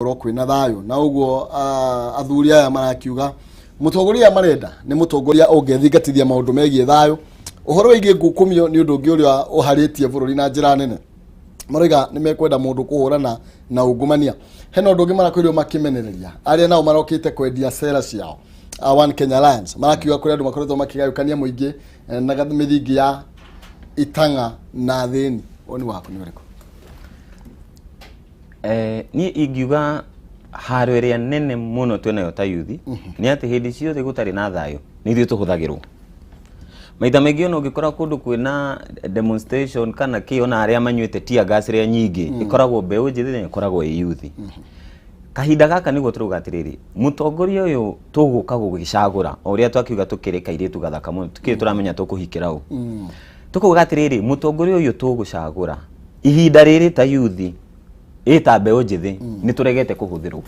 Gũkorwo kwĩna thayũ na ũguo athuri aya marakiuga mũtongoria marenda nĩ mũtongoria ũngĩthingatithia maũndũ megiĩ thayũ. Ũhoro wĩgiĩ ngukumio nĩ ũndũ ũngĩ ũrĩa ũharĩtie bũrũri na njĩra nene. Maroiga nĩ mekwenda mũndũ kũhũrana na ungumania. Hena ũndũ ũngĩ marakorirwo makĩmenereria arĩa nao marokĩte kwendia cera ciao, One Kenya Alliance. Marakiuga kũrĩ andũ makoretwo makĩgayũkania mũingĩ na mĩthingi ya itang'a na thĩni. Woni waku nĩ ũrĩkũ? Niĩ ingiuga haro ĩrĩa nene mũno twĩnayo ta yuthi nĩ atĩ hĩndĩ ciothe gũtarĩ na thayũ nĩ ithuĩ tũhũthagĩrwo maita maingĩ. Ona ũngĩkora kũndũ kwĩna demonstration kana kĩ, ona arĩa manyuĩte tear gas ĩrĩa nyingĩ ĩkoragwo mbeũ njĩthĩ na ĩkoragwo ĩ yuthi. Kahinda gaka nĩguo tũrauga atĩrĩrĩ, mũtongoria ũyũ tũgũka gũgĩcagũra, o ũrĩa twakiuga tũkĩrĩ kairĩtu gathaka mũno, tũkĩrĩ tũramenya tũkũhikĩra ũ. Tũkauga atĩrĩrĩ, mũtongoria ũyũ tũgũcagũra ihinda rĩrĩ ta yuthi, ĩ ta mbeũ njĩthĩ, nĩ tũregete kũhũthĩrwo,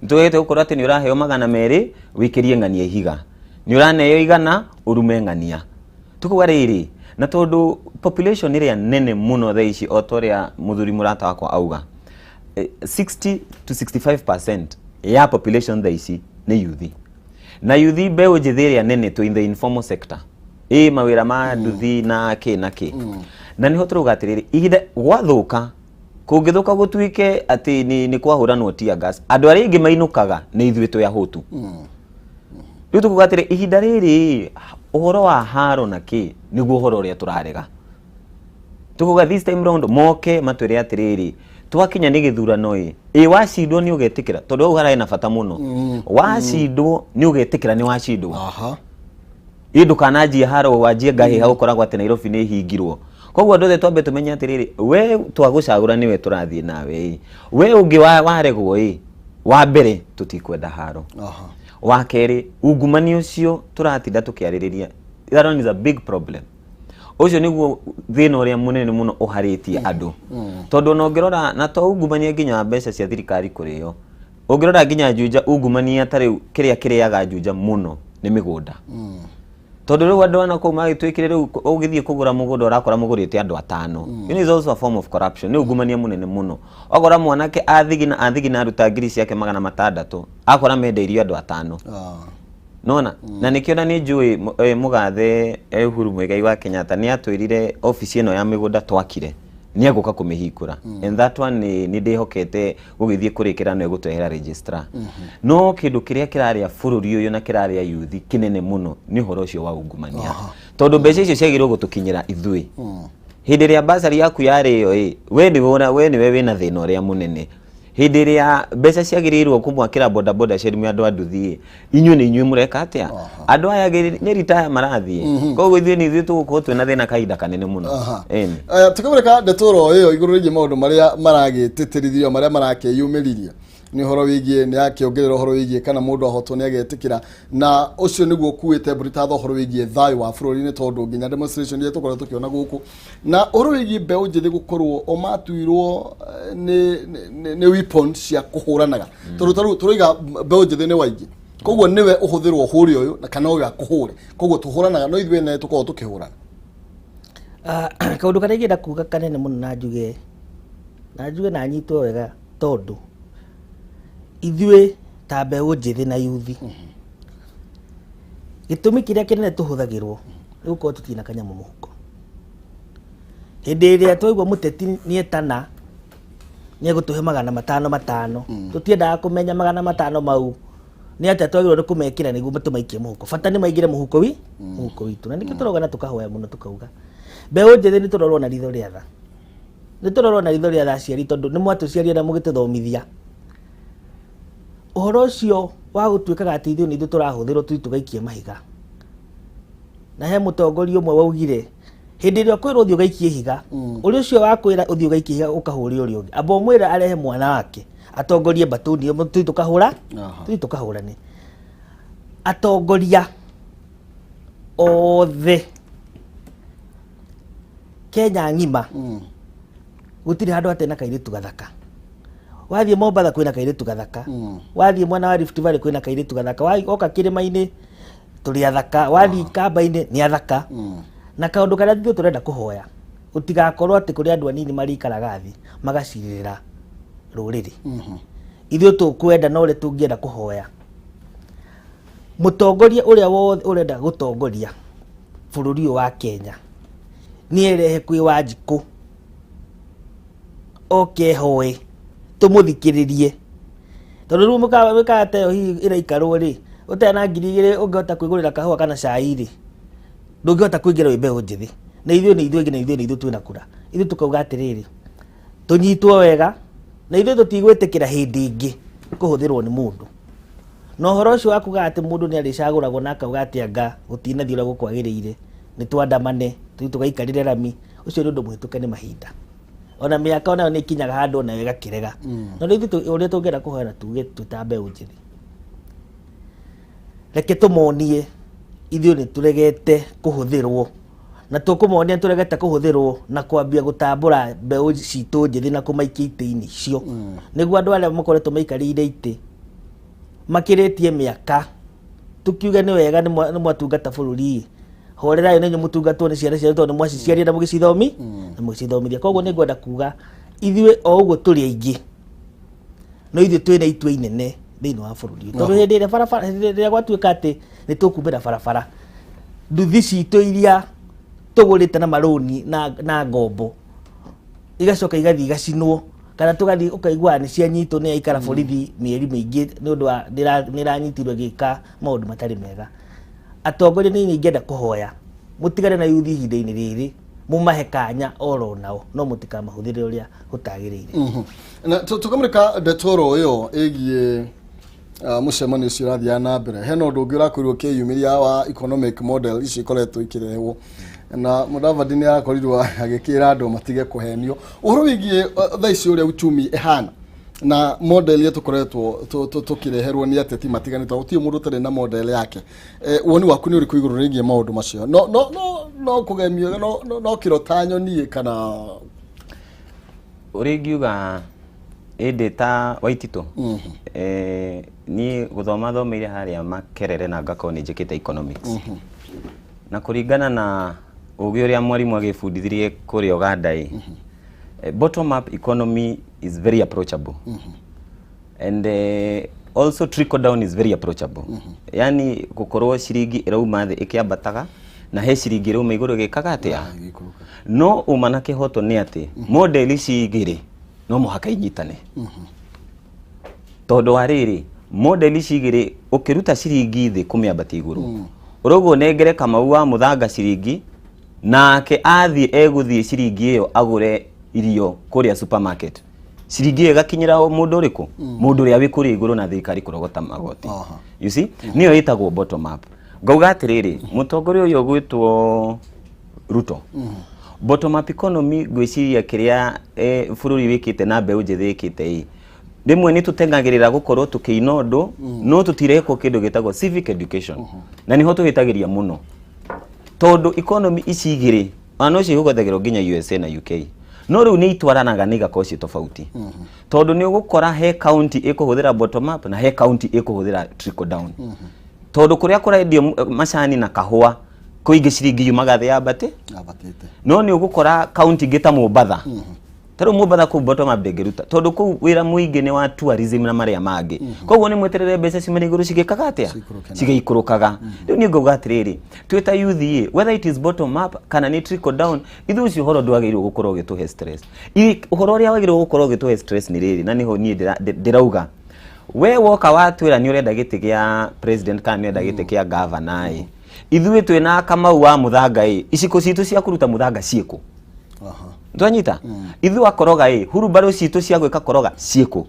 nĩ tũregete gũkorwo atĩ nĩ ũraheo 200 wĩkĩrie ng'ania ihiga, nĩ ũraneo 100 ũrume ng'ania. Tũkauga rĩrĩ, na tondũ population ĩrĩa nene mũno thaa ici, o ta ũrĩa mũthuri mũrata wakwa auga, 60 to 65% ya population thaa ici nĩ yuthi, na yuthi mbeũ njĩthĩ ĩrĩa nene twĩ in the informal sector, ĩ mawĩra ma nduthi na kĩ na kĩ. Na nĩho tũrauga atĩrĩrĩ, ihinda gwathũka, kũngĩthũka gũtuĩke atĩ nĩ kwahũranwo tear gas, andũ arĩa aingĩ mainũkaga nĩ ithuĩ twĩ ahũtu. Rĩu tũkuga atĩrĩ, ihinda rĩrĩ ũhoro wa haro na kĩ nĩguo ũhoro ũrĩa tũrarega. Tukuga this time round moke matwĩre atĩrĩrĩ, twakinya nĩ gĩthurano, ĩ wacindwo nĩ ũgetĩkĩra, tondũ hau hararĩ na bata mũno. Wacindwo nĩ ũgetĩkĩra nĩ wacindwo. Ĩ ndũkananjie haro wanjie ngahĩha gũkoragwo atĩ Nairobi nĩ ĩhingirwo. Koguo andũ othe twambe tũmenye atĩrĩrĩ, we twagũcagũra nĩwe tũrathiĩ nawe, ĩ we ũngĩ waregwo, ĩ wa mbere tũtikwenda haro. Wa kerĩ, ungumania ũcio tũratinda tũkĩarĩrĩria, that one is a big problem. Ũcio nĩguo thĩna ũrĩa mũnene mũno ũharĩtie andũ, tondũ ona ũngĩrora na to ungumania nginya wa mbeca cia thirikari kũrĩo, ũngĩrora nginya Juja, ungumania ta rĩu kĩrĩa kĩrĩaga Juja mũno nĩ mĩgũnda, tondũ rĩu andũ ana kũu magĩtuĩkire rĩu ũgĩthiĩ kũgũra mũgũnda ũrakora mũgũrĩte andũ atano. Is also a form of corruption, nĩ ungumania mũnene mũno. Wakora mwanake athigina athigina aruta ngiri ciake 600, akora mendeirio andũ atano. Nona na nĩkĩo na nĩ njũĩ mũgathe Uhuru Muigai wa Kenyatta nĩ atwĩrire obici ĩno ya mĩgũnda twakire nĩ egũka kũmĩhingũra, and that one nĩ ndĩhokete gũgĩthiĩ kũrĩkĩra no ĩgũtwehera registrar. No kĩndũ kĩrĩa kĩrarĩa bũrũri ũyũ na kĩrarĩa yuthi kĩnene mũno nĩ ũhoro ũcio wa ungumania, tondũ mbeca icio ciagĩrĩirwo gũtũkinyĩra ithuĩ. Hĩndĩ ĩrĩa basari yaku yarĩo, ĩ we nĩwe we nĩwe wĩna thĩna ũrĩa mũnene. Hĩndĩ ĩrĩa mbeca ciagĩrĩirwo kũmwakĩra bodaboda cia andũ a nduthi, inyuĩ nĩ inyuĩ mũreka atĩa? Andũ aya nĩ ritaya marathiĩ, koguo ithuĩ nĩ ithuĩ tũgũkorwo twĩna thĩna kahinda kanene mũno. Ĩni. Tukĩmũrĩka ndeto oro ĩyo igũrũ rĩgiĩ maũndũ marĩa maragĩtĩtĩrithio, marĩa marakĩyumĩririe, nĩ ũhoro wĩgiĩ nĩ akĩongerera ũhoro wĩgiĩ kana mũndũ ahotwo nĩ agetĩkĩra, na ũcio nĩguo ũkuĩte mbũritatha ũhoro wĩgiĩ thayũ wa bũrũri-inĩ, tondũ nginya demonstration iria tũkoretwo tũkĩona gũkũ, na ũhoro wĩgiĩ mbeũ njĩthĩ gũkorwo o matuirwo nĩ weapons cia kũhũranaga, tondũ tarĩu tũroiga mbeũ njĩthĩ nĩ waingĩ, koguo nĩwe ũhũthĩrwo ũhũre ũyũ na kana ũyũ akũhũre, koguo tũhũranaga no ithuĩ ene tũkoragwo tũkĩhũrana. Kaũndũ karĩa ingĩenda kuga kanene mũno na njuge na nyitwo wega, tondũ ithuĩ ta mbeũ njĩthĩ na yuthi, gĩtũmi kĩrĩa kĩnene tũhũthagĩrwo nĩ gũkorwo tũtirĩ na kanyamũ mũhuko. Hĩndĩ ĩrĩa twaigua mũteti nĩetana nĩ egũtũhe 500 matano, tũtiendaga kũmenya 500 mau nĩ atĩa twagĩrĩirwo nĩ kũmekĩra nĩguo tũmaikie mũhuko. Bata nĩ maingĩre mũhuko witũ. Na nĩkĩo tũrauga na tũkahoya mũno, tũkauga mbeũ njĩthĩ nĩ tũrorwo na ritho rĩa tha, nĩ tũrorwo na ritho rĩa tha aciari, tondũ nĩ mwatũciarire na mũgĩtũthomithia. Ũhoro ũcio wa gũtuĩkaga atĩ ithuĩ nĩ ithuĩ tũrahũthĩrwo tũthiĩ tũgaikie mahiga, na he mũtongoria ũmwe waugire hĩndĩ ĩrĩa ũkwĩrwo ũthiĩ ũgaikie ihiga, ũrĩa ũcio wakwĩra ũthiĩ ũgaikie ihiga ũkahũre ũrĩa ũngĩ, amba ũmwĩre arehe mwana wake atongorie mbatuni ĩyo tũthiĩ tũkahũra. Tũthiĩ tũkahũrane. Atongoria othe Kenya ng'ima gũtirĩ handũ hatarĩ na kairĩtu gathaka. Wathiĩ Mombatha kwĩna kairĩtu gathaka, wathiĩ mwena wa Rift Valley kwĩna kairĩtu gathaka, woka kĩrĩma-inĩ tũrĩ athaka, wathiĩ kamba-inĩ nĩ athaka. Na kaũndũ karĩa ithuĩ tũrenda kũhoya, gũtigakorwo atĩ kũrĩ andũ anini marĩikaraga thĩ magacirĩra rũrĩrĩ. Ithuĩ tũkwenda na ũrĩa tũngĩenda kũhoya mũtongoria ũrĩa wothe ũrenda gũtongoria bũrũri ũyũ wa Kenya nĩ erehe kwĩ Wanjikũ, oke hoe tũmũthikĩrĩrie, tondũ rĩu mĩkawa ta ĩyo hihi ĩraikarwo rĩ, ũtarĩ na 2000 ũngĩhota kwĩgũrĩra kahũa kana cai rĩ, ndũngĩhota kũingĩra wĩ mbeũ njĩthĩ. Na ithuĩ nĩ ithuĩ aingĩ, na ithuĩ nĩ ithuĩ twĩna kura. Ithuĩ tũkauga atĩrĩrĩ, tũnyitwo wega, na ithuĩ tũtigwĩtĩkĩra hĩndĩ ĩngĩ kũhũthĩrwo nĩ mũndũ. Na ũhoro ũcio wa kuga atĩ mũndũ nĩ arĩcagũragwo na akauga atĩ anga gũtinathiĩ ũrĩa gũkwagĩrĩire, nĩ twandamane tũthiĩ tũgaikarĩre rami, ũcio nĩ ũndũ mũhĩtũke nĩ mahinda. Ona mĩaka onayo nĩ ĩkinyaga handũ onayo ĩgakĩrega. No rĩu ithuĩ ũrĩa tũngĩenda kũhoya na tuge twĩ ta mbeũ njĩthĩ, reke tũmonie ithuĩ nĩ tũregete kũhũthĩrwo, na tũkũmonia nĩ tũregete kũhũthĩrwo na kwambia gũtambũra mbeũ citũ njĩthĩ na kũmaikia itĩ-inĩ icio, nĩguo andũ arĩa makoretwo maikarĩire itĩ makĩrĩtie mĩaka tukiuge nĩ wega nĩ mwatungata bũrũri, horerai nĩ inyuĩ mũtungatwo nĩ ciana cianyu, tondũ nĩ mwaciciarire na mũgĩcithomi na mũgĩcithomithia. Koguo nĩ ngwenda kuga ithuĩ o ũguo tũrĩ aingĩ, no ithuĩ twĩna itua inene thĩinĩ wa bũrũri ũyũ, tondũ hĩndĩ ĩrĩa barabara, hĩndĩ ĩrĩa gwatuĩka atĩ nĩ tũkumbĩra barabara, nduthi citũ iria tũgũrĩte na marũni na ngombo igacoka igathiĩ igacinwo, kana tũgathiĩ ũkaigua nĩ cianyitwo nĩ aikara borithi mĩeri mĩingĩ nĩ ũndũ wa nĩ ĩranyitirwo ĩgĩka maũndũ matarĩ mega. Atongoria nĩ ingĩenda kũhoya mũtigane na yuthi ihinda-inĩ rĩrĩ, mũmahe kanya oro nao, no mũtikamahũthĩre ũrĩa gũtagĩrĩire. Na tũkamũrĩka ndeto oro ĩyo ĩgiĩ mũcemanio ũcio ũrathiaga na mbere, hena ũndũ ũngĩ ũrakorirwo ũkĩyumĩria wa economic model icio ikoretwo ikĩrehwo, na Mudavadi nĩ arakorirwo agĩkĩra andũ matige kũhenio ũhoro wĩgiĩ thaa ici ũrĩa uchumi ĩhana na model iria tũkoretwo tũkĩreherwo nĩ ateti matiganĩte. Gũtirĩ mũndũ ũtarĩ na model yake. Woni waku nĩ ũrĩkũ igũrũ rĩgiĩ maũndũ macio? No kũgemio no kĩrota nyoni kana? Ũrĩa ingiuga ĩndĩ ta Waititũ, niĩ gũthoma thomeire harĩa Makerere na ngakorwo nĩ njĩkĩte economics, na kũringana na ũgĩ ũrĩa mwarimũ agĩbundithirie kũrĩa Uganda ĩ, bottom up economy is very approachable and also trickle down is very approachable. Yani gũkorwo ciringi ĩrauma thĩ ĩkĩambataga na he ciringi ĩrauma igũrũ ĩgĩkaga atĩa, no uma na kĩhoto nĩ atĩ model ici igĩrĩ no mũhaka inyitane, tondũ wa rĩrĩ, model ici igĩrĩ ũkĩruta ciringi thĩ kũmĩambatia igũrũ, ũrauga ũnengere Kamau wa Mũthanga ciringi, nake athiĩ egũthiĩ ciringi ĩyo agũre irio kũrĩa supermarket, ciringi ĩyo ĩgakinyĩra o mũndũ ũrĩkũ? Mũndũ ũrĩa wĩ kũrĩa igũrũ na thirikari kũrogota magoti. You see, nĩyo ĩtagwo bottom up. Ngauga atĩrĩrĩ, mũtongoria ũyũ ũgwĩtwo Ruto, bottom up economy, ngwĩciria kĩrĩa bũrũri wĩkĩte na mbeũ njĩthĩ ĩkĩte ĩ, rĩmwe nĩ tũtengagĩrĩra gũkorwo tũkĩina ũndũ, no tũtirekwo kĩndũ gĩtagwo civic education, na nĩho tũhĩtagĩria mũno, tondũ economy ici igĩrĩ ona no cihũthagĩrwo nginya USA na UK, no rĩu nĩ itwaranaga na igakorwo ciĩ tofauti, tondũ nĩ ũgũkora he county ĩkũhũthĩra bottom up na he county ĩkũhũthĩra trickle down, tondũ kũrĩa kũrendio macani na kahũa kũingĩ ciringi yumaga thĩ yambate. Yambatĩte. No nĩ ũgũkora kaunti ingĩ ta Mombatha, ta rĩu Mombatha kũu bottom up ndĩngĩruta, tondũ kũu wĩra mũingĩ nĩ wa tourism na marĩa mangĩ, koguo nĩ mweterere mbeca ciume na igũrũ cigĩkaga atĩa? Ciikũrũke. Cigĩikũrũkaga. Rĩu niĩ ngauga atĩrĩrĩ, twĩ ta youth ĩ, whether it is bottom up kana nĩ trickle down, ithuĩ ũcio ũhoro ndwagĩrĩirwo gũkorwo ũgĩtũhe stress. Ũhoro ũrĩa wagĩrĩirwo gũkorwo ũgĩtũhe stress nĩ rĩrĩ, na nĩho niĩ ndĩrauga, we woka watwĩra nĩ ũrenda gĩtĩ gĩa president kana nĩ ũrenda gĩtĩ kĩa governor ĩ, ithuĩ twĩna Kamau wa Mũthanga ĩ, iciko citũ cia kũruta mũthanga ciĩkũ? Twanyita ithuĩ akoroga ĩ, hurubarũ citũ cia gwĩka koroga ciĩkũ?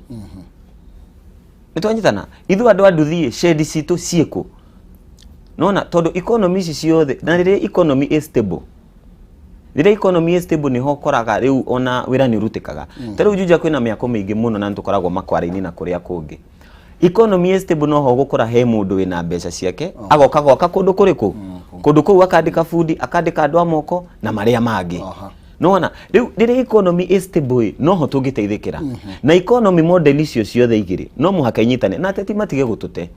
Nĩ twanyitana ithuĩ andũ a nduthi ĩ, shedi citũ ciĩkũ? Nona tondũ economy ici ciothe, na rĩrĩa economy is stable, rĩrĩa economy is stable, nĩho ũkoraga rĩu ona wĩra nĩ ũrutĩkaga. Ta rĩu Juja kwĩna mĩako mĩingĩ mũno na nĩtũkoragwo makware-inĩ na kũrĩa kũngĩ. Economy is stable, noho ũgũkora he mũndũ wĩna mbeca ciake agoka gwaka kũndũ kũrĩkũ, kũndũ kũu akandĩka bundi, akandĩka andũ a moko na marĩa mangĩ. Nona rĩu rĩrĩa economy is stable ĩ, noho tũngĩteithĩkĩra. Na economy model icio ciothe igĩrĩ no mũhaka inyitane, na ateti matige gũtũte,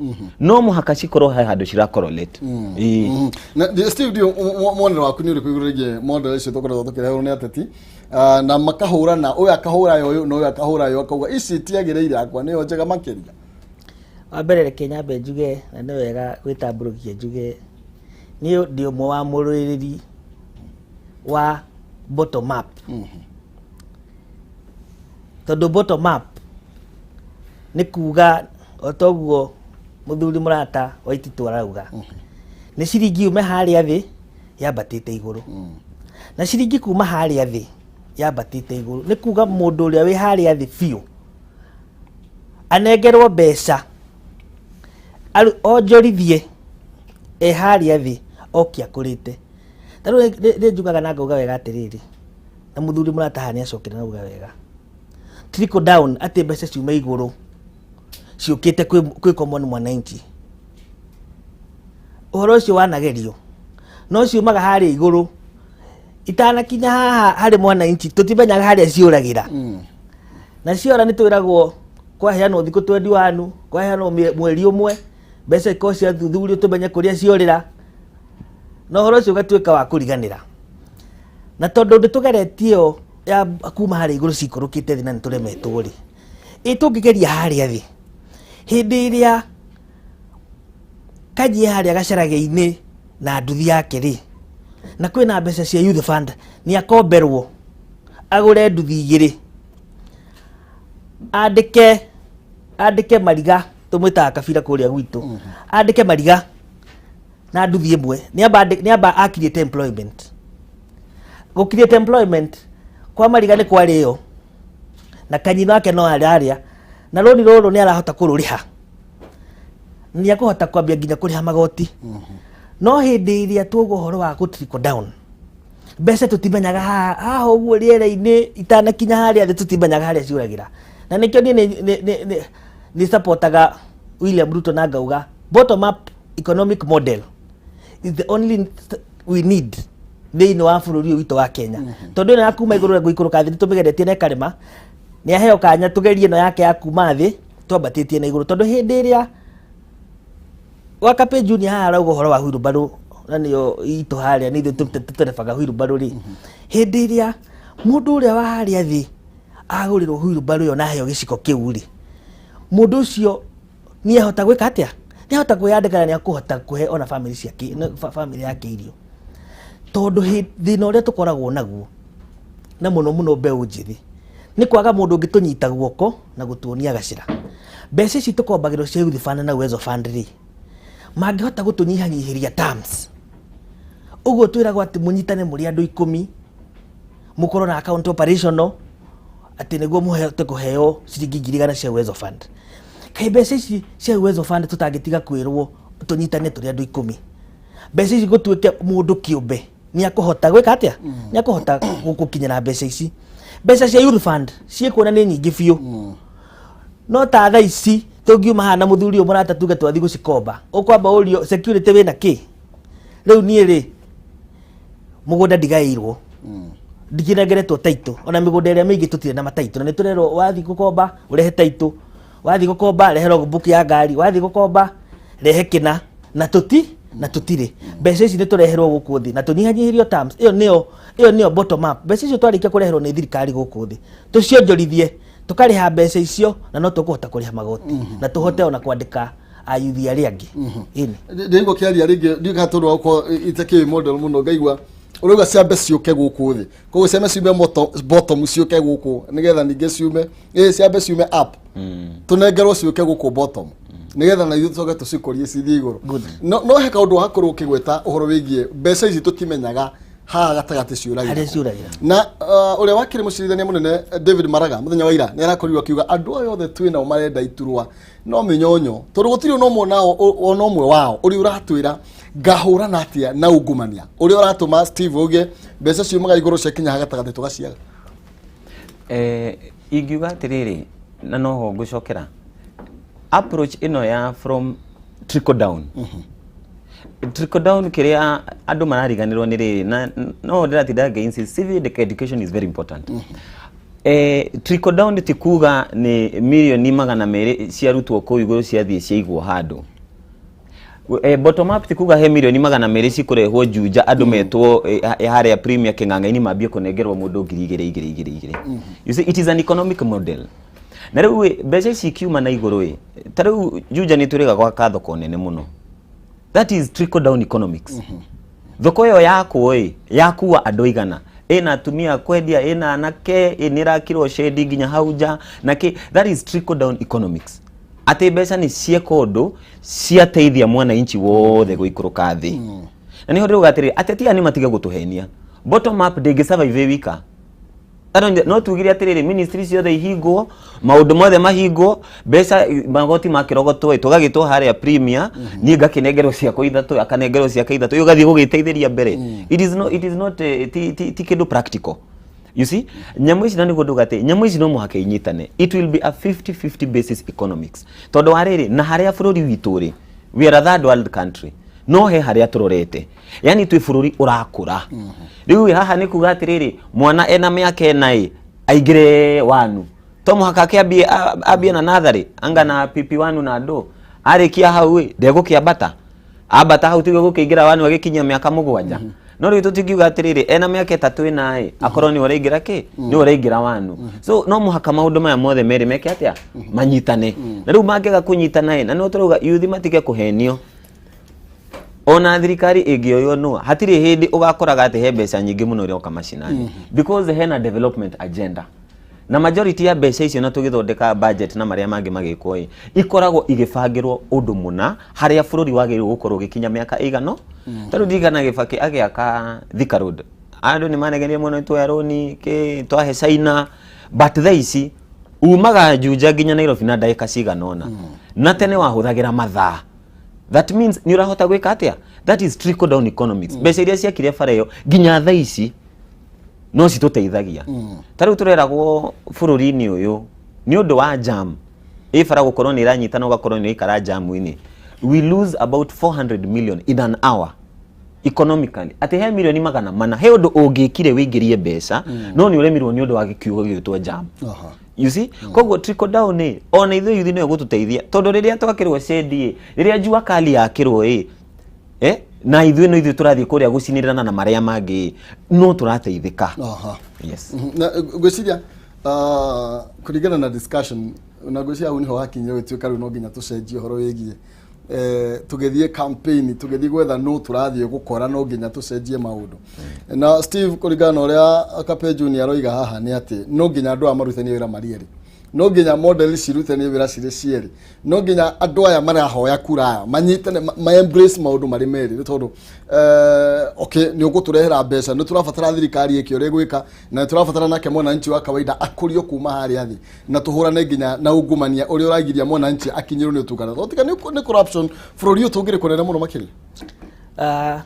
no mũhaka cikorwo he handũ cira correlate. Ĩĩ. Na Steve, ndio mwonero waku nĩ ũrĩkũ igũrũ rĩgiĩ model icio tũkoretwo tũkĩreherwo nĩ ateti? Na makahũrana, ũyũ akahũra ya ũyũ na ũyũ akahũra ya ũyũ, akauga ici itiagĩrĩire, akwa nĩyo njega makĩria. Wa mbere, reke nyambe njuge, na nĩ wega gwĩtambũrũkia, njuge niĩ ndĩ ũmwe wa mũrũĩrĩri wa bottom up, tondũ bottom up nĩ kuga o toguo mũthuri mũrata wa Ititũ arauga, nĩ ciringi yume harĩa thĩ yambatĩte igũrũ. Na ciringi kuma harĩa thĩ yambatĩte igũrũ nĩ kuga mũndũ ũrĩa wĩ harĩa thĩ biũ anengerwo mbeca onjorithie e harĩa thĩ oke akũrĩte. Ta rĩu nĩ njugaga na ngauga wega atĩrĩrĩ, na mũthuri mũrata haha nĩ acokire na auga wega, trickle down, atĩ mbeca ciume igũrũ ciũkĩte kwĩ common mwananchi, ũhoro ũcio wanagerio, no ciumaga harĩa igũrũ itanakinya haha harĩ mwananchi, tũtimenyaga harĩa ciũragĩra. Na ciora nĩ twĩragwo kwaheanwo thikũ 21, kwaheanwo mweri ũmwe, mbeca ikorwo ciathuthurio tũmenye kũrĩa ciorĩra, na ũhoro ũcio ũgatuĩka wa kũriganĩra. Na tondũ nĩ tũgeretie ĩyo ya kuma harĩa igũrũ cikũrũkĩte thĩ na nĩ tũremetwo rĩ, ĩ tũngĩgeria harĩa thĩ hĩndĩ ĩrĩa kanyie harĩa gacarage-inĩ na nduthi yake rĩ, na kwĩna mbeca cia youth fund, nĩ akomberwo agũre nduthi igĩrĩ, andĩke mariga, tũmwĩtaga kabira kũrĩa gwitũ, andĩke mariga na nduthi ĩmwe, nĩ amba a create employment. Gũ create employment kwa mariga nĩ kwarĩo na kanyina wake no ararĩa, na rũni rũrũ nĩ arahota kũrũrĩha, nĩ akũhota kwambia nginya kũrĩha magoti. No hĩndĩ ĩrĩa tuoga ũhoro wa gũ trickle down, mbeca tũtimenyaga haha haha ũguo rĩera-inĩ itanakinya harĩa thĩ, tũtimenyaga harĩa ciũragĩra. Na nĩkĩo niĩ nĩ supportaga William Ruto na ngauga bottom up economic model is the only we need thĩinĩ wa bũrũri ũyũ witũ wa Kenya, tondũ ĩno ya kuma igũrũ gũikũrũka thĩ nĩtũmĩgeretie na ĩkarĩma. Nĩ aheo kanya tũgerie ĩno yake ya kuma thĩ twambatĩtie na igũrũ, tondũ hĩndĩ ĩrĩa Wakapĩ Junior haha arauga ũhoro wa wheelbarrow, na nĩyo itũ harĩa nĩ ithuĩ tũterebaga wheelbarrow rĩ, hĩndĩ ĩrĩa mũndũ ũrĩa wa harĩa thĩ agũrĩrwo wheelbarrow ĩyo na aheo gĩciko kĩu rĩ, mũndũ ũcio nĩ ahota gwĩka atĩa? Nĩ ahota kwĩyandĩka na nĩ akũhota kũhe ona family ciake, family yake irio, tondũ thĩna ũrĩa tũkoragwo naguo na mũno mũno mbeũ njĩthĩ nĩ kwaga mũndũ ũngĩtũnyita guoko na gũtuonia gacĩra. Mbeca ici tũkombagĩrwo cia Youth Fund na Uwezo Fund rĩ, mangĩhota gũtũnyihanyihĩria terms ũguo twĩragwo atĩ mũnyitane mũrĩ andũ 10, mũkorwo na account operational, atĩ nĩguo mũhote kũheo ciringi 100,000 cia Uwezo Fund. Kaĩ mbeca ici cia Uwezo Fund tũtangĩtiga kwĩrwo tũnyitane tũrĩ andũ 10, mbeca ici gũtuĩke mũndũ kĩũmbe nĩ akũhota gwĩka atĩa? Nĩ akũhota gũkinyĩra mbeca ici. Mbeca cia Youth Fund ciĩkuona nĩ nyingĩ biũ, no ta thaa ici tũngiuma haha na mũthuri ũyũ mũrata tuge twathiĩ gũcikomba, ũkwamba ũrio security wĩna kĩ. Rĩu niĩ rĩ, mũgũnda ndigaĩirwo, ndikĩnengeretwo taitũ, ona mĩgũnda ĩrĩa mĩingĩ tũtirĩ na mataitũ, na nĩ tũrerwo wathiĩ gũkomba ũrehe taitũ, wathiĩ gũkomba rehe logbook ya ngari, wathiĩ gũkomba rehe kĩna, na tũti na tũtirĩ. Mbeca ici nĩ tũreherwo gũkũ thĩ na tũnyihanyihĩrio terms. Ĩyo nĩyo bottom up. Mbeca icio twarĩkia kũreherwo nĩ thirikari gũkũ thĩ, tũcionjorithie, tũkarĩha mbeca icio, na no tũkũhota kũrĩha magoti na tũhote ona kwandĩka ayuthi arĩa angĩ. Ĩni. Ndĩraigua kĩaria rĩngĩ, ndiũĩ kana tondũ wa gũkorwo itakĩũĩ model mũno, ngaigua ũrauga ciambe ciũke gũkũ thĩ, koguo ciambe ciume bottom ciũke gũkũ, nĩgetha ningĩ ciume ciambe ciume up, tũnengerwo ciũke gũkũ bottom, nĩgetha na ithuĩ tũcoke tũcikũrie cithiĩ igũrũ. No he kaũndũ wakorwo ũkĩgweta ũhoro wĩgiĩ mbeca ici tũtimenyaga haha gatagatĩ ciũragĩra. Harĩa ciũragĩra. Na ũrĩa wakĩrĩ mũcirithania mũnene David Maraga mũthenya wa ira nĩ arakorirwo akiuga andũ aya othe twĩ nao marenda iturwa no mĩnyonyo, tondũ gũtirĩ ona ũmwe nao, ona ũmwe wao ũrĩa ũratwĩra ngahũrana atĩa na ungumania ũrĩa ũratũma Steve uge mbeca ciumaga igũrũ ciakinya haha gatagatĩ tũgaciaga. Ingiuga atĩrĩrĩ, na noho ngũcokera approach ĩno ya from trickle down, trickle down, kĩrĩa andũ marariganĩrwo nĩ rĩrĩ, na no ndĩratinda ngĩ insist civic education is very important. Trickle down ti kuga nĩ mirioni 200 ciarutwo kũu igũrũ ciathiĩ ciaigwo handũ. Bottom up ti kuga he mirioni 200 cikũrehwo Juja andũ metwo harĩa Premier Kĩng'ang'a-inĩ mambie kũnengerwo mũndũ 2,000 igĩrĩ igĩrĩ igĩrĩ. You see, it is an economic model. Na rĩu mbeca ici ikiuma na igũrũ ĩ, ta rĩu Juja nĩ twĩrĩga gwaka thoko nene mũno. That is trickle down economics. Thoko ĩyo yakwo ĩ, yakua andũ aigana, ĩna atumia a kwendia, ĩna anake, nĩ ĩrakirwo shedi nginya hau nja na kĩ. That is trickle down economics, atĩ mbeca nĩ cieka ũndũ ciateithia mwananchi wothe gũikũrũka thĩ. Na nĩho ndĩrauga atĩrĩrĩ, ateti aya nĩ matige gũtũhenia. Bottom up ndĩngĩ survive ĩ wika. No tugire atĩrĩrĩ, ministry ciothe ihingwo, maũndũ mothe mahingwo, mbeca magoti makĩrogotwo ĩ, tũgagĩtwo harĩa Premier, niĩ ngakĩnengerwo ciakwa ithatũ, akanengerwo ciake ithatũ, ũgathiĩ gũgĩteithĩria mbere. It is not ti kĩndũ practical. You see, nyamũ ici, na nĩguo nduga atĩ nyamũ ici no mũhaka inyitane. It will be a 50-50 basis economics, tondũ wa rĩrĩ, na harĩa bũrũri witũ rĩ, we are a third world country, no he harĩa tũrorete, yani twĩ bũrũri ũrakũra. Rĩu haha nĩ kuga atĩrĩrĩ, mwana ena mĩaka 4 ĩ, aingĩre wanu, to mũhaka akĩambie ambie na natharĩ anga na PP1 na ndũ arĩkia hau ĩ, ndegũkĩambata ambata hau tiwe gũkĩingĩra wanu agĩkinyia mĩaka 7. No rĩu tũtingiuga atĩrĩrĩ, ena mĩaka 3 ĩna ĩ, akorwo nĩ ũraingĩra kĩ, nĩ ũraingĩra wanu. So no mũhaka maũndũ maya mothe merĩ meke atĩa? Manyitane. Na rĩu mangĩaga kũnyitana ĩ, na nĩho tũrauga yuthi matige kũhenio. Ona thirikari ĩngĩoywo nũ, hatirĩ hĩndĩ ũgakoraga atĩ he mbeca nyingĩ mũno iroka macinani, because hena development agenda na majority ya mbeca icio, na tũgĩthondeka budget na marĩa mangĩ magĩkwo ĩ, ikoragwo igĩbangĩrwo ũndũ mũna harĩa bũrũri wagĩrĩirwo gũkorwo ũgĩkinya mĩaka ĩigano. Ta rĩu ndirikana Gĩbakĩ agĩaka Thika Road, andũ nĩ manegenire mũno, twoya rũni kĩ, twahe China, but thaa ici umaga Juja nginya Nairobi na ndagĩka cigana ũna, na tene wahũthagĩra mathaa. That means nĩ ũrahota gwĩka atĩa? That is trickle down economics. Mbeca iria ciakire bara ĩyo nginya thaa ici no citũteithagia. Ta rĩu tũreragwo bũrũri-inĩ ũyũ, nĩ ũndũ wa jam ĩ bara gũkorwo nĩ ĩranyitana, ũgakorwo nĩ ũraikara jam-inĩ, we lose about 400 million in an hour economically, atĩ he milioni 400 he ũndũ ũngĩkire wĩingĩrie mbeca, no nĩ ũremirwo nĩ ũndũ wa gĩkiugo gĩgĩtwo jam. You see, koguo trickle down ĩ, ona ithuĩ yuthi nĩyo gũtũteithia, tondũ rĩrĩa twakĩrwo shedi ĩ, rĩrĩa jua kali yakĩrwo ĩ, na ithuĩ no ithuĩ tũrathiĩ kũrĩa gũcinĩrĩrana na marĩa mangĩ ĩ, no tũrateithĩka. Yes. Na ngwĩciria kũringana na discussion, na ngwĩciria hau nĩho hakinyire gũtuĩka rĩu no nginya tũcenjie ũhoro wĩgiĩ tũgĩthiĩ campaign, tũgĩthiĩ gwetha nũ tũrathiĩ gũkora, no nginya tũcenjie maũndũ. Na Steve, kũringana na ũrĩa Kape Junior aroiga haha, nĩ atĩ no nginya andũ aya marutithanie wĩra marĩ erĩ, no nginya model cirutithanie wĩra cirĩ cierĩ, no nginya andũ aya marahoya kura aya manyitane, ma embrace maũndũ marĩ merĩ, nĩ tondũ okay, nĩ ũgũtũrehera mbeca, nĩ tũrabatara thirikari ĩke ũrĩa ĩgwĩka, na nĩ tũrabatara nake mwananchi wa kawaida akũrio kuma harĩa thĩ, na tũhũrane nginya na ungumania ũrĩa ũragiria mwananchi akinyĩrwo nĩ ũtungata, tondũ tiga nĩ corruption, bũrũri ũyũ tũngĩrĩ kũnene mũno makĩria. Ah,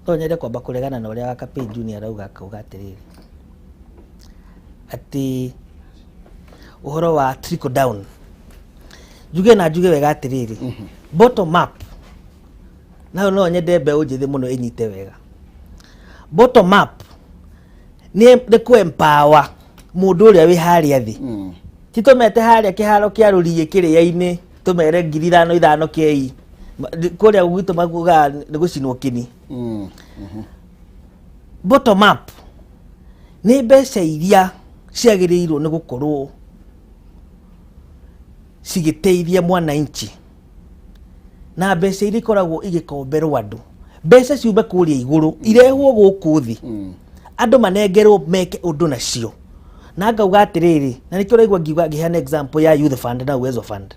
no nyende kwamba kũregana na ũrĩa Kapĩ Junior arauga, akauga atĩrĩrĩ, atĩ ũhoro wa trickle down. Njuge na njuge wega atĩrĩrĩ, bottom up, nayo no nyende mbeũ njĩthĩ mũno ĩnyite wega. Bottom up nĩ kũ empower mũndũ ũrĩa wĩ harĩa thĩ. Ti tũmete harĩa kĩharo kĩa rũriĩ kĩrĩa-inĩ, tũmere 5,000 5 kei. Kũrĩa gwitũ magugaga nĩ gũcinwo kĩni. Bottom up nĩ mbeca iria ciagĩrĩirwo nĩ gũkorwo cigĩteithia mwananchi, na mbeca iria ikoragwo igĩkomberwo andũ, mbeca ciume kũrĩa igũrũ irehwo gũkũ thĩ, andũ manengerwo meke ũndũ nacio. Na ngauga atĩrĩrĩ, na nĩkĩo ũraigua ngiuga ngĩheana example ya Youth Fund na Uwezo Fund,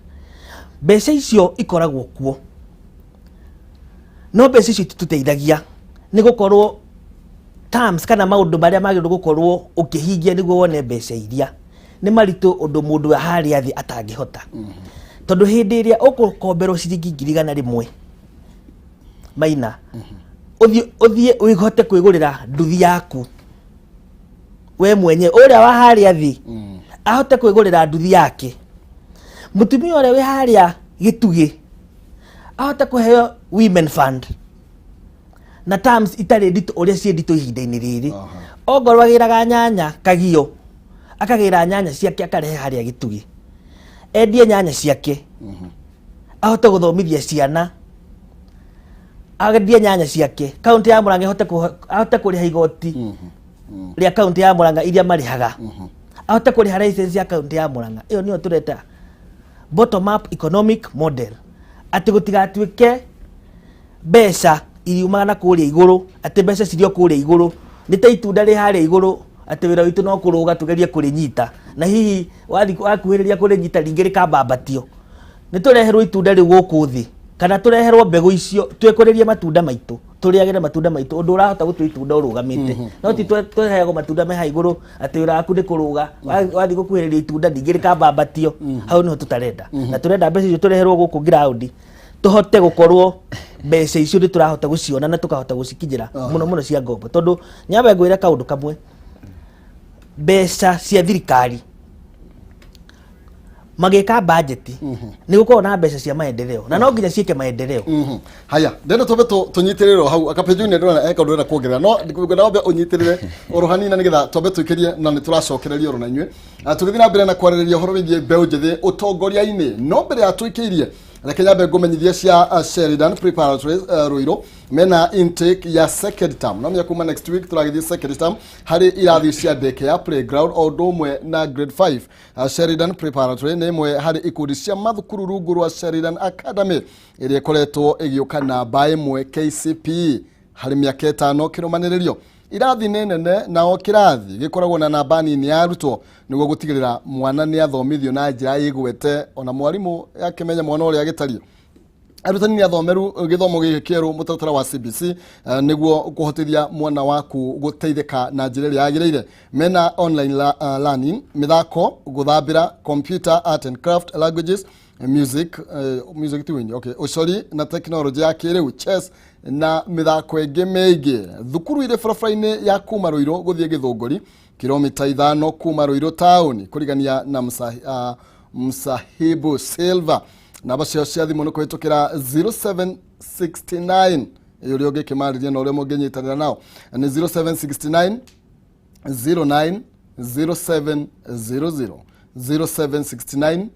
mbeca icio ikoragwo kuo, no mbeca icio ititũteithagia, nĩ gũkorwo terms kana maũndũ marĩa magĩrĩirwo gũkorwo ũkĩhingia nĩguo wone mbeca iria nĩ maritũ, ũndũ mũndũ wa harĩa thĩ atangĩhota. Tondũ hĩndĩ ĩrĩa ũgũkomberwo ciringi 100,000 maina, ũthiĩ ũhote kwĩgũrĩra nduthi yaku we mwenyewe, ũrĩa wa harĩa thĩ ahote kwĩgũrĩra nduthi yake, mũtumia ũrĩa wĩ harĩa gĩtugĩ ahote kũheo women fund na terms itarĩ nditũ ũrĩa ciĩ nditũ ihinda-inĩ rĩrĩ, ongorwo agĩraga nyanya kagio, akagĩra nyanya ciake, akarehe harĩa gĩtugĩ, endie nyanya ciake, ahote gũthomithia ciana. Agendie nyanya ciake kaunti ya Murang'a, ĩhote ahote kũrĩha igoti rĩa kaunti ya Murang'a iria marĩhaga, ahote kũrĩha license ya kaunti ya Murang'a. Ĩyo nĩyo tũreta bottom up economic model, atĩ gũtigatuĩke mbeca iriumaga na kũrĩa igũrũ, atĩ mbeca cirĩ o kũrĩa igũrũ, nĩ ta itunda rĩ harĩa igũrũ, atĩ wĩra witũ no kũrũga tũgerie kũrĩnyita, na hihi wathiĩ wakuhĩrĩria kũrĩnyita rĩngĩ rĩkambambatio. Nĩ tũreherwo itunda rĩu gũkũ thĩ, kana tũreherwo mbegũ icio, twĩkũrĩrie matunda maitũ, tũrĩagĩre matunda maitũ, ũndũ ũrahota gũtua itunda ũrũgamĩte, no ti tũheagwo matunda me haha igũrũ, atĩ wĩra waku nĩ kũrũga, wathiĩ gũkuhĩrĩria itunda ningĩ rĩkambambatio. Hau nĩho tũtarenda, na tũrenda mbeca icio tũreherwo gũkũ ground, tũhote gũkorwo mbeca icio nĩ tũrahota gũciona na tũkahota gũcikinyĩra, mũno mũno cia ngombo. Tondũ nyambe ngwĩre kaũndũ kamwe, mbeca cia thirikari magĩka bajeti nĩ gũkorwo na mbeca cia maendeleo, na no nginya ciĩke maendeleo. Haya, ndenda twambe tũnyitĩrĩre o hau. Akapeju nĩ ndĩrona eka ũndũ ũrenda kuongerera, no ngwenda wambe ũnyitĩrĩre oro hanini nĩgetha twambe tũikĩrie na nĩ tũracokereria oro na inyuĩ. Tũgĩthiĩ na mbere na kwarĩrĩria ũhoro wĩgiĩ mbeũ njĩthĩ ũtongoria-inĩ. No mbere ya tũikĩirie, reke nyambe ngũmenyithie cia Sheridan Preparatory, Ruiru mena intake ya second term. No menya kuma next week tũragĩthiĩ second term harĩ irathi cia daycare, playground, o ũndũ ũmwe na grade 5. Sheridan Preparatory nĩ ĩmwe harĩ ikundi cia mathukuru rungu rwa Sheridan Academy ĩrĩa ĩkoretwo ĩgĩũka namba 1 KCPE harĩ mĩaka 5 kĩrũmanĩrĩrio. Irathi nĩ nene na o kĩrathi gĩkoragwo na namba nini ya arutwo nĩguo gũtigĩrĩra mwana nĩ athomithio na njĩra ĩgwete, ona mwarimũ akĩmenya mwana ũrĩa agĩtariĩ. Arutani nĩ athomeru gĩthomo gĩkĩ kĩerũ, mũtaratara wa CBC, nĩguo kũhotithia mwana waku gũteithĩka na njĩra ĩrĩa yagĩrĩire. Mena online learning, mĩthako, gũthambĩra, computer, art and craft, languages, music, music ti winyi, okay, ũcori na technology ya kĩrĩu, chess na mĩthako ĩngĩ mĩingĩ. Thukuru irĩ barabara-inĩ ya kuma Ruiru gũthiĩ Gĩthũngũri, kilomita 5 kuma Ruiru taũni, kũrigania na Msahibu Silver. Namba ciao cia thimũ nĩ kũhĩtũkĩra 0769, ĩ ũrĩa ũngĩkĩmarĩria na ũrĩa mũngĩnyitanĩra nao nĩ 0769 09 0700, 0769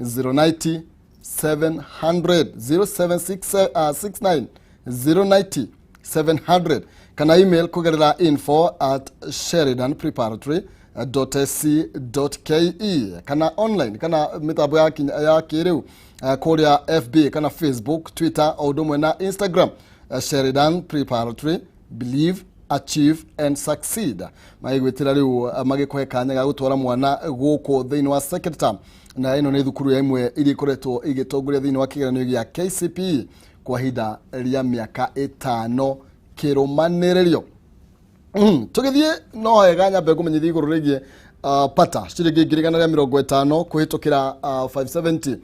090 700, 0769 090 700, kana email kũgerera info@sheridanpreparatory.ac.ke, kana online kana mĩtambo ya kĩrĩu, kũrĩa FB kana Facebook, Twitter o ũndũ ũmwe na Instagram. Sheridan Preparatory, believe, achieve and succeed. Magĩgwĩtĩra rĩu, magĩkũhe kanya ga gũtwara mwana gũkũ thĩinĩ wa second term, na ĩno nĩ thukuru ya ĩmwe iria ikoretwo igĩtongoria thĩinĩ wa kĩgeranio gĩa KCPE kwa ihinda rĩa mĩaka 5 kĩrũmanĩrĩrio. Tũgĩthiĩ no wega nyambe ngũmenyithia igũrũ rĩgiĩ pata ciringi 150,000 kũhĩtũkĩra 570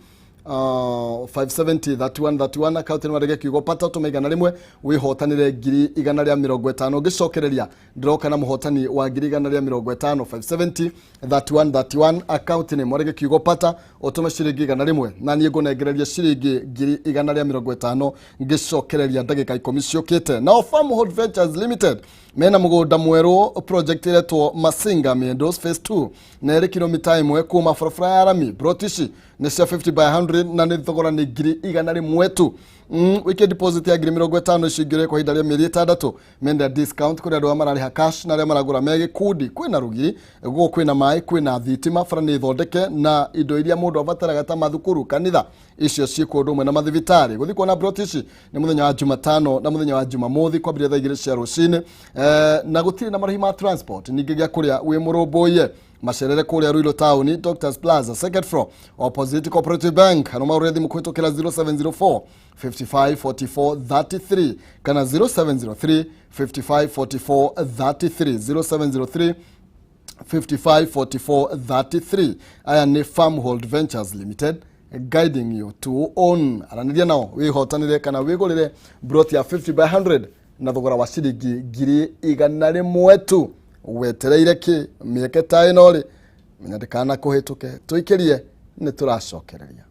570 31 31, akaunti nĩ wandĩke kiugo pata, tũme 100, wĩhotanĩre 150,000. Ngĩcokereria ndĩroka na mũhotani wa 150,000. 570 31 31, akaunti nĩ mwandĩke kiugo pata, ũtũme ciringi 100, na niĩ ngũnengereria ciringi 150,000 ngĩcokereria ndagĩka 10 ciũkĩte. Nao Farmhold Ventures Limited mena mũgũnda mwerũ, project ĩretwo Masinga Meadows Phase 2, na ĩrĩ kilomita 1 kuma barabara ya rami. Plot ici nĩ cia 50 by 100 na nĩ thogora nĩ 100,000 tu. Wĩkie deposit ya 50,000, icio ingĩ kwa ihinda rĩa mĩeri 6. Menda discount kũrĩ andũ arĩa mararĩha cash na arĩa maragũra me gĩkundi. Kwĩna rũgiri gũkũ, kwĩna maĩ, kwĩna thitima, bara nĩ thondeke, na indo iria mũndũ abataraga ta mathukuru, kanitha, icio ciĩkuo ũndũ ũmwe na mathibitarĩ. Gũthiĩ kuona plot ici nĩ mũthenya wa Jumatano na mũthenya wa Jumamothi kwambĩrĩria thaa 2 cia rũcinĩ, na gũtirĩ na marĩhi ma transport, ningĩ gĩa kũrĩa wĩ mũrũmbũiye. Macerere kũrĩa Ruiru Town, Doctors Plaza, second floor, opposite Cooperative Bank. No mahũrĩre thimũ kũhĩtũkĩra 0704 55 44 33 kana 0703 55 44 33, 0703 55 44 33. Aya nĩ Farmhold Ventures Limited, guiding you to own. Aranĩria nao wĩhotanĩre kana wĩgũrĩre plot ya 50 by 100 na thogora wa ciringi 100,000 tu. Wetereire kĩ? Mĩeke ta ĩno rĩ, menya ndĩkana kũhĩtũke. Tũikĩrie, nĩ tũracokereria.